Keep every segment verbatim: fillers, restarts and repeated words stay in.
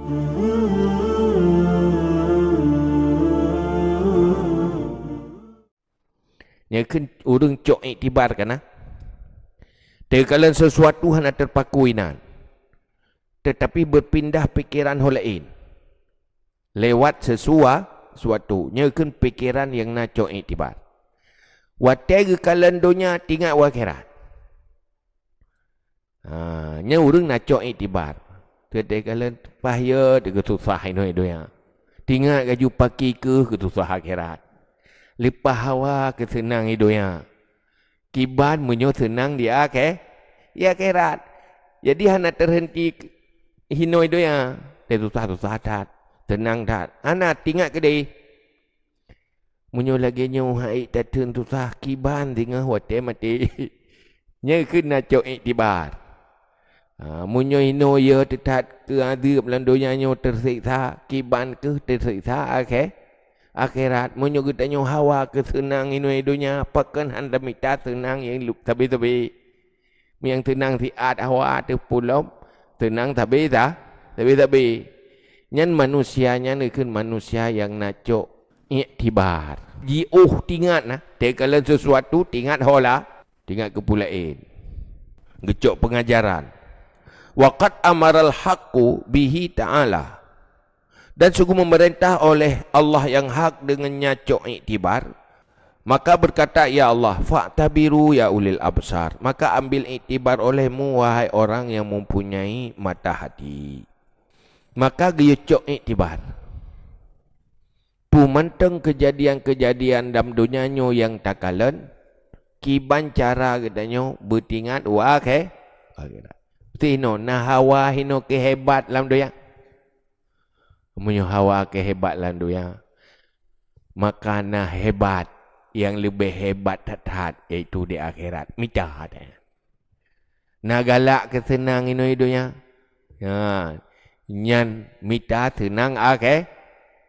Nyoe kheun ureuëng cok iktibar kana. Teukalon sesuatu hana teupaku inan, teutapi beupindah pikeran ho laén lewat sesua-, suatu. Nyoe kheun pikeran nyang na cok iktibar. Watée geukalon donya, tingat u akhirat. Ha, nyan ureuëng na cok iktibar. Teukalon paih yö teugeususah inoe donya, tingat laju pakri keuh geususah akhirat. Leupah hawa keuh seunang i donya, kiban meunyoe seunang di akhé-, di akhirat. Jadi hana teuhenti inoe donya, teususah-susah that, seunang that. Hana, tingat keudeh. Meunyoe lagée nyoe han ék tatheun susah, kiban singoh watée maté. Nyoe kheun na cok iktibar. Ha, meunyoe inoe yö teuthat keu azeub lam donya nyoe teuseksa, kiban keuh teuseksa akhé-, akhirat. Meunyoe geutanyoe hawa keu seunang inoe donya, pakon hana mita seunang nyang lu-, sabe-sabe. Nyang seunang siat hawa teuh pulom, seunang sabe-sa-, sabe-sabe. Nyan manusia nyan kheun manusia nyang na cok iktibar. Jiôh tingat na, teukalon sesuatu tingat ho la-, tingat keu peue laén. Geucok peungajaran. Wa qad amaral haqqu bihi ta'ala. Dan sungguh memerintah oleh Allah yang hak dengan nya cok iktibar. Maka berkata, "Ya Allah, fa'tabiru ya ulil absar." Maka ambil iktibar olehmu, wahai orang yang mempunyai mata hati. Maka geuyue cok iktibar. Peue mantong keujadian-keujadian lam donya nyoe nyang takalon, kiban cara geutanyoe beutingat u akhé-, akhirat. Tinoe na hawa hinoe keuhebat lam donya. Meunyoe hawa keuhebat lam donya, maka na hebat nyang leubeh hebat that-that, yaitu di akhirat. Mita that. Na galak keu seunang inoe donya, ha, nyan mita seunang akhé-,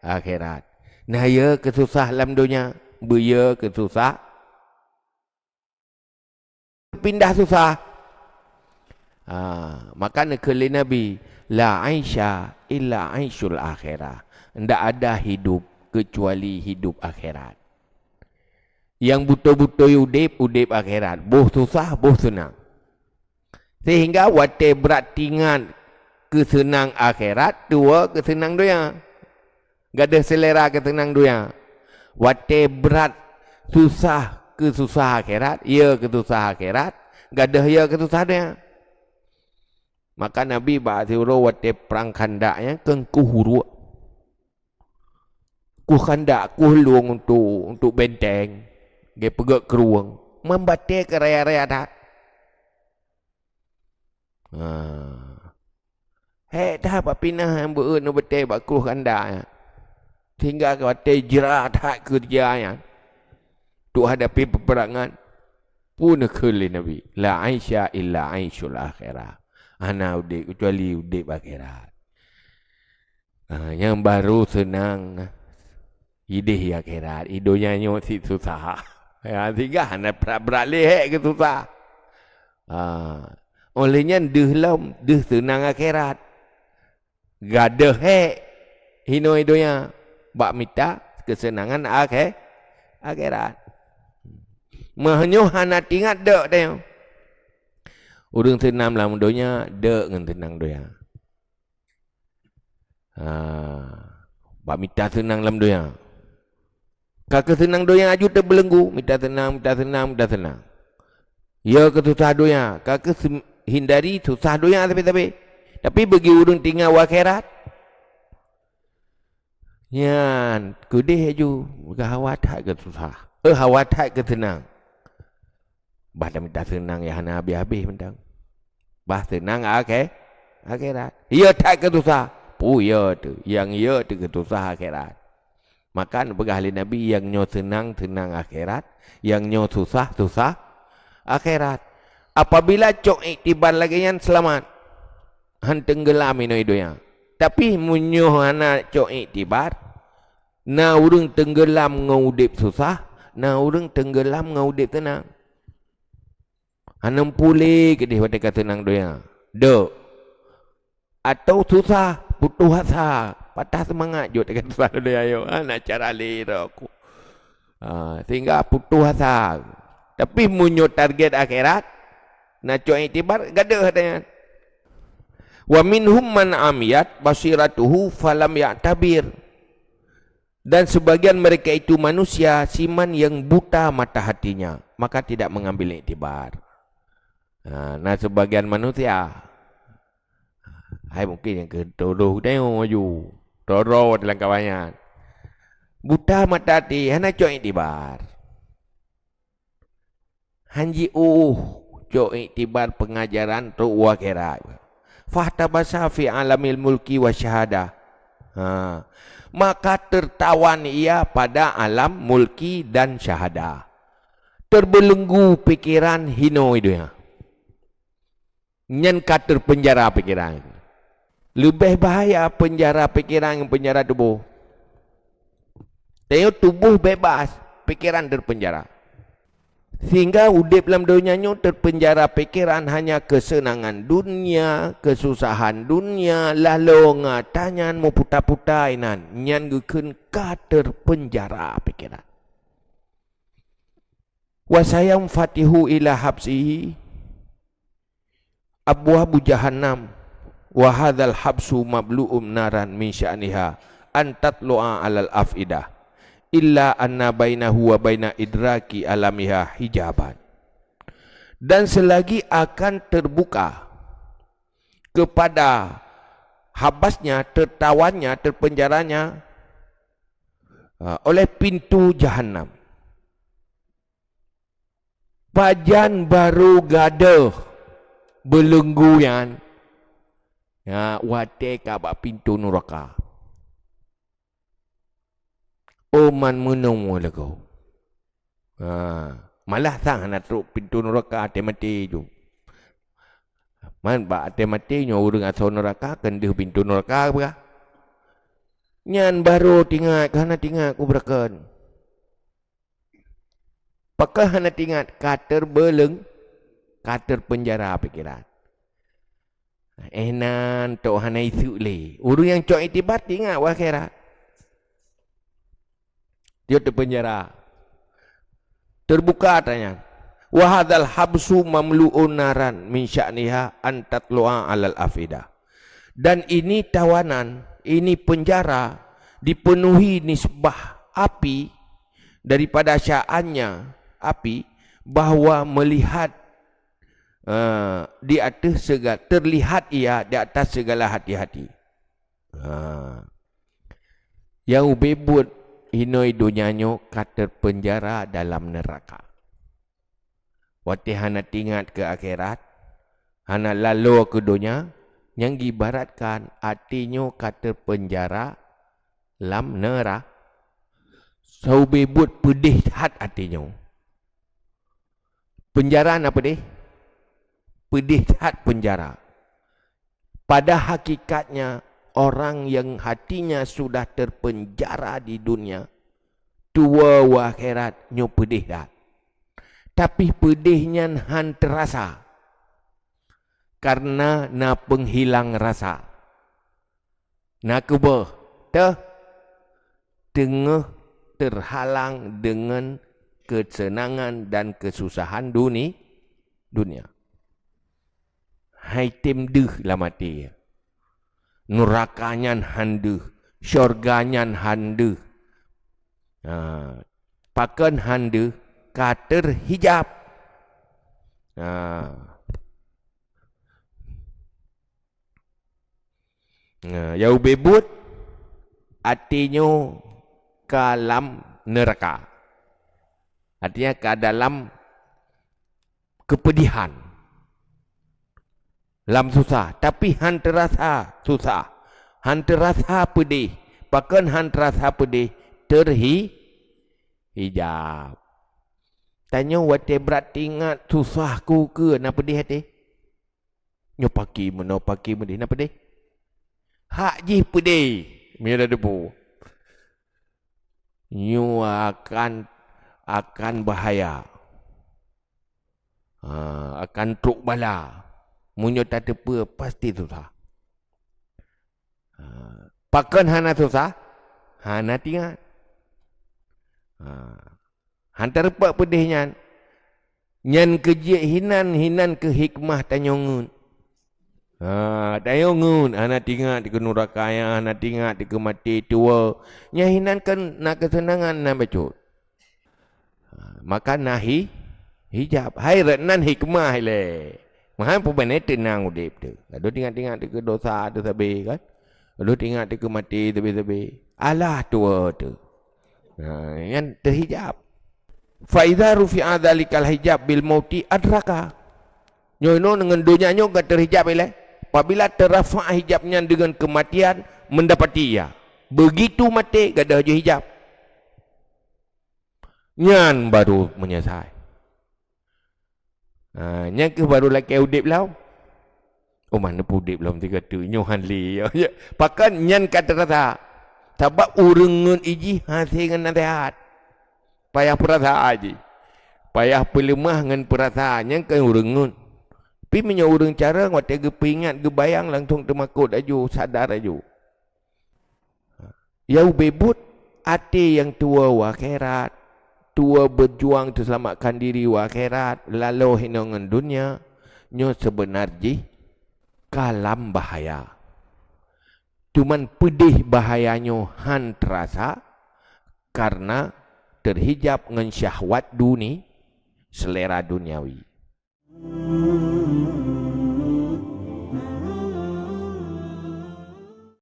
akhirat. Na yö keu susah lam donya, beuyö keu susah, pindah susah. Ha, maka neukheun lé Nabi, "La aisya illa aisyul akhirah." Ndak ada hidup kecuali hidup akhirat. Nyang beutôi-beutôi udeb, udeb akhirat. Boh susah, boh seunang. Sehingga watée brat tingat keu seunang akhirat, tuwoe keu seunang donya. Gadôh seulera keu seunang donya. Watée brat susah keu susah akhirat, yö keu susah akhirat, gadôh yö keu susah donya. Maka Nabi bak siuroe watée prang Khandaq nyan keu kueh uruek. Kueh Khandaq, kueh lueng untuk, untuk benteng, geupeugét krueng, man batée keu raya-raya that. Ha. Hék that bak pinah nyang beuet nibak batée bak kueh Khandaq nyan. Sehingga watée jra that keureuja nyan untuk hadapi peuperangan, peue neukheun lé Nabi, "La aisya illa aisyul akhirah." Hana udeb keucuali udeb akhirat. Ah, nyang barô seunang ideh akhirat, i donya nyoe cit susah. Ya, sehingga hana brat-brat lé hék keu susah. Ah, óh lheueh nyan deuh lom, deuh seunang akhirat. Gadôh hék hinoe donya bak mita keuseunangan akhé-, akhirat. Meunyoe hana tingat deuek tanyoe. Ureuëng seunang lam donya deuek ngon seunang donya. Ha, bak mita seunang lam donya. Ka keuh seunang donya aju teubeulenggu, mita seunang, mita seunang, mita seunang. Ya keuh susah donya, ka keuh sem-, hindari susah donya sabe-sabe. Tapi bagi ureuëng tinggai u akhirat, nyan keudeh aju, meuga hawa that keuh susah. Eh, hawa that keuh seunang. Bah tamita seunang nyang hana habéh-habéh mantong. Bah seunang akhé-, akhirat. Ya that keuh susah. Peue ya teuh, nyang ya teuh keuh susah akhirat. Maka neupeugah lé Nabi, nyang nyoe seunang, seunang akhirat, nyang nyoe susah, susah akhirat. Apabila cok iktibar lagée nyan, seulamat. Han teunggeulam inoe donya. Tapi meunyoe hana cok iktibar, na ureuëng teunggeulam ngon udeb susah, na ureuëng teunggeulam ngon udeb seunang. Hana meupuléh keudeh watée ka seunang donya. Deuek. Atawa susah, Putoh asa, patah seumangat jeuet, kata lé ayo, ha, na cara lé roh ku. Ha, sehingga putoh asa. Tapi meunyoe target akhirat, na cok iktibar, gadôh katanya. "Wa minhum man amiyat basiratuhu falam ya'tabir." Dan sebagian mereka itu manusia, siman yang buta mata hatinya, maka tidak mengambil iktibar. Ha, na sebagian manusia, hai mungkin nyang keutodoh tanyoe maju, toro dalam kawan nyan. Buta mata hati, hana cok iktibar. Han jiôh cok iktibar pengajaran trok u akhirat. "Fahtabasa fi alamil mulki wa syahadah." Ha. Maka tertawan ia pada alam mulki dan syahadah. Terbelenggu pikiran hinoe donya. Nyan ka terpenjara pikiran. Leubeh bahaya penjara pikiran ngon penjara tuboh. Tanyoe tuboh bebas, pikiran terpenjara. Sehingga udeb lam donya nyoe terpenjara pikiran hanya keuseunangan dunia, keususahan dunia, lalu ngon tanyan meuputa-puta inan, nyan geukheun ka terpenjara pikiran. "Wa sayanfatihu ila habsihi abwabu jahannam, wa hadzal habsu mablu'un naran min sya'niha an tatlu'a alal afidah, illa anna bainahu wa baina idraki alamiha hijaban." Dan selagi akan terbuka kepada habasnya, tertawannya, terpenjaranya, ha, oleh pintu jahannam. Pajan barô gadôh beulenggu nyan, ya, watée ka bak pintoe nuraka. Oh, man meunong lagoe. Ha, malah sang hana trok pintoe nuraka, até maté ju. Man bak até maté nyoe ureuëng asoe nuraka, keu deuh pintoe nuraka peugah. Nyan barô tingat, ka hana tingat ku beurakan. Pakon hana tingat, ka terbeuleng, ka terpenjara pikiran. Eh, nan tok hana iseuek lé. Ureuëng nyang cok iktibar tingat u akhirat. Dia terpenjara. Terbuka tanyan. Wa hadzal habsu mamlu'un naran min sya'niha an tatlu'a alal afidah. Dan ini tawanan, ini penjara dipenuhi nisbah api daripada sya'annya api, bahwa melihat, eh, di atas segala, terlihat ia di atas segala hati-hati. Ha. Nyang ubé buet hinoe donya nyoe ka terpenjara dalam neuraka. Watée hana tingat keu akhirat, hana laloe keu donya, nyang geuibaratkan até nyoe ka terpenjara lam neura-, saubé buet peudeh that até nyoe. Penjara na peudeh? Peudeh that penjara. Pada hakikatnya, orang yang hatinya sudah terpenjara di dunia, tuwoe u akhirat nyoe peudeh that. Tapi peudeh nyan han teurasa, karena na penghilang rasa. Na keubeuh teuh teungoh terhalang deungon keuseunangan dan keususahan duni-, dunia. Hai tem deuh lam até. Nuraka nyan han deuh, syurga nyan han deuh. Ha, pakon han deuh? Ka terhijab. Ha. Nah, nyang ubé buet, até nyoe ka lam neuraka. Artinya ka dalam keupeudihan. Lam susah, tapi han teurasa susah. Han teurasa peudeh. Pakon han teurasa peudeh? Terhi-, hijab. Tanyoe watée brat teuingat susah ku keu na peudeh até. Nyoe paki meunoe paki meudeh na peudeh. Hak jih peudeh. Mira debu. Nyoe akan, akan bahaya. Ha, akan trok bala. Meunyoe tateupeue pasti susah. Ha, pakon hana susah? Hana tingat. Ha. Hana teureupok peudeh nyan. Nyan keuh jeuet hinan, hinan keuh hikmah tanyoe ngeut. Ha, tanyoe ngeut, hana tingat dikeue nuraka, hana tingat dikeue maté tuwoe. Nyan hinan kan na keuseunangan nan bacut. Ha, maka na hi-, hijab. Hai rot nan hikmah ilée. Meuhan peubané teunang udeb teuh. Adoh tingat-tingat dikeue dosa teuh sabe kan. Adoh tingat dikeue maté sabe-sabe. Alah tuwoe teuh. Ha, nyan teuhijab. Fa idza rufi'a dzalikal hijab bil mauti adraka. Nyoe ngon donya nyoe ka teuhijab ilée. Apabila teurafa' hijab nyan deungon keumatian, mendapati ia. Begitu maté, gadôh jih hijab. Nyan baru meunyeusai. Ha, nyan keuh baru lakée udeb lom. Oh, mana pun udeb lom tiga tu. Nyoe han lé. Pakon nyan ka teurasa. Sabab ureuëng ngeut ijih hase ngon naseuhat. Payah peurasa jih. Payah peuleumah ngon peurasa. Nyan kan ureuëng ngeut. Tapi meunyoe ureuëng carông, watée geupeuingat, geubayang, langsung teumakot aju, sadar aju. Ya ubé buet até nyang tuwoe u akhirat, tuwoe beujuang teuseulamatkan diri u akhirat, laloe hinoe ngon donya, nyoe seubeuna jih ka lam bahaya. Cuman peudeh bahaya nyoe han teurasa, kareuna teuhijab ngon syahwat duni, seulera duniawi.